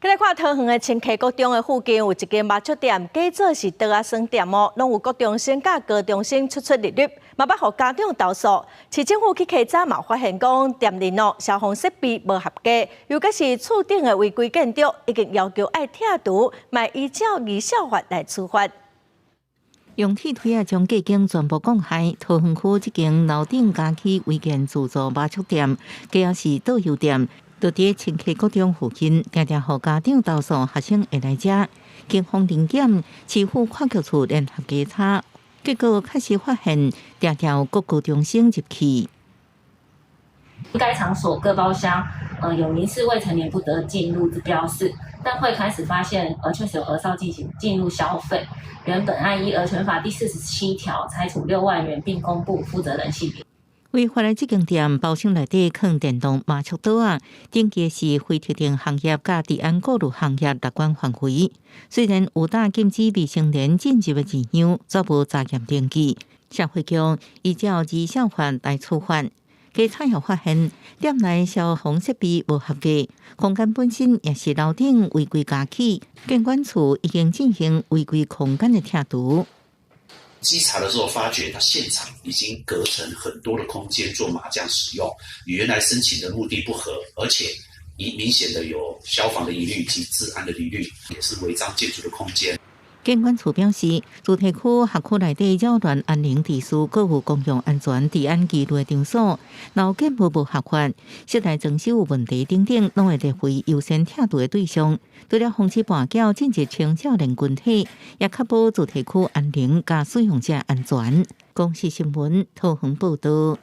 來看桃園的清溪國中的附近有一間麻將店，假做是桌仔耍店哦，攏有國中生佮高中生出出入入，嘛捌予家長投訴。市政府去稽查嘛，發現講店內哦消防設備無合格，尤其是厝頂的違規建築，已經要求愛拆除，嘛依照兒少法來處罰。用鐵推仔將隔間全部講開，桃園區這間樓頂加起違建自助麻將店，假是桌遊店，就佇清溪國中附近，定定予家長投訴學生會來遮。警方臨檢，市府跨局處聯合稽查，結果確實發現定定有國高中生入去。該場所各包廂，有明示未成年不得進入之標示，但會勘時發現，確實有兒少進行進入消費。原本案依兒權法第47條裁處6萬元，並公布負責人姓名。違法的這間店包廂內底囥電動麻將桌仔，登記是非特定行業佮治安顧慮行業列管範圍。雖然有打禁止未成年進入的字樣，卻無查驗登記。社會局依照兒少法來處罰。稽查後發現，店內消防設備無合格，空間本身也是樓頂違規加起，建管處已經進行違規空間的拆除。稽查的時候，發覺他現場已經隔成很多的空間做麻將使用，與原來申請的目的不合，而且已明顯的有消防的疑慮及治安的疑慮，也是違章建築的空間。建管處表示，住宅區學區內底擾亂安寧秩序，閣有公共安全、治安疑慮的場所，樓建無無合法，室內裝修有問題等等，攏會列為優先拆除的對象。除了防止跋筊進入青少年群體，也確保住宅區安寧佮使用者安全。公視新聞桃園報道。